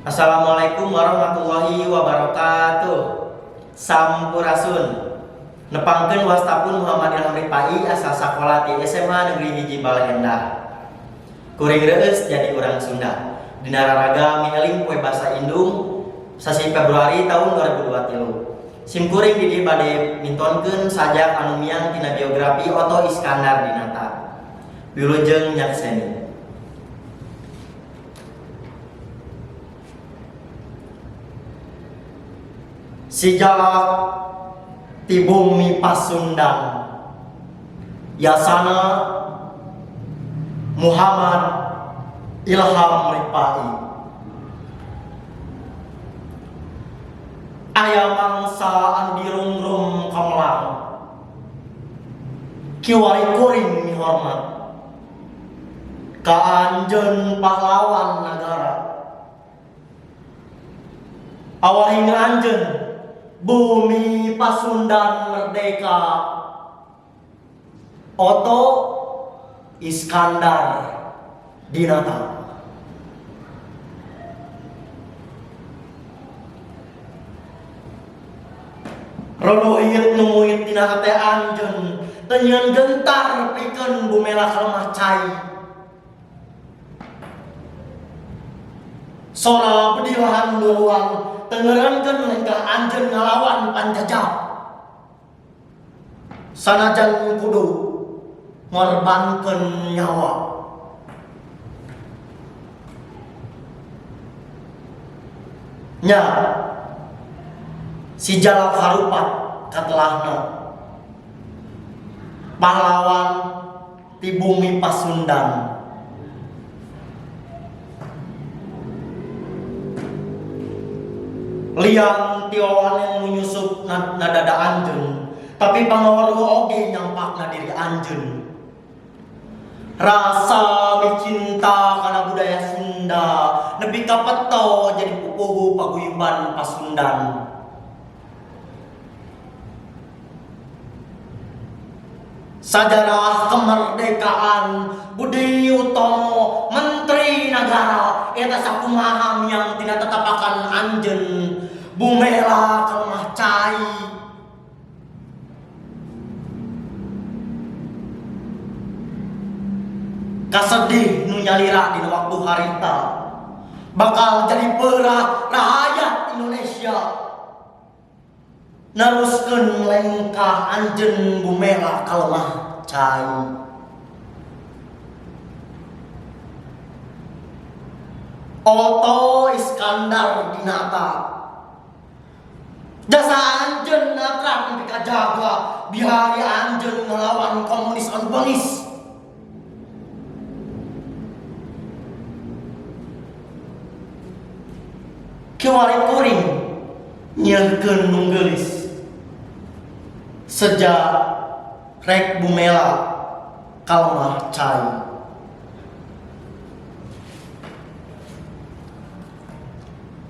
Assalamualaikum warahmatullahi wabarakatuh. Sampurasun. Nepangkeun wasta pun Muhammad Ilham Rifai asal sakola ti SMA Negeri 1 Baleendah. Kuring reueus jadi urang Sunda. Dina raraga mieling poe basa indung sasi Februari tahun 2023. Sim kuring di dieu bade mintonkeun sajak anu miang tina biografi Otto Iskandar Dinata. Wilujeng nyakseni. Si jalak ti bumi Pasundan Yasana Muhammad Ilham Rifai. Aya mangsa anu dirungrum kamelang kiwari kuring mihormat ka anjeun pahlawan nagara. Awahing anjeun bumi Pasundan merdeka. Otto Iskandar Dinata. Rorohit nu muit dina hate anjeun teu nyieun gentar pikeun bumela kalemah cai. Sora bedilahan duluan teu ngeureunkeun lengkah anjeun ngalawan panjajah. Sanajan kudu ngorbankeun nyawa. Nya si jalak harupat katelahna pahlawan ti bumi Pasundan. Lian ti wawanen nu nyusup na dada anjeun, tapi pangaweruh oge nyampakna diri anjeun. Rasa micinta kana budaya Sunda nepi ka peto jadi pupuhu paguyuban Pasundan. Sajarah kemerdekaan Budi Utomo Menteri Nagara eta sakumaha miang tina tetapakan anjeun bumela kalemah cai. Kasedih nu nyalira dina waktu harita bakal jadi peurah rahayat Indonesia. Neruskeun lengkah anjeun bumela kalemah cai. Otto Iskandar Dinata. Jasa anjeun akrab nepi ka jaga bihari anjeun ngalawan komunis anu bengis. Kiwari kuring nyieunkeun nu geulis seja rek bumela kalemah cai.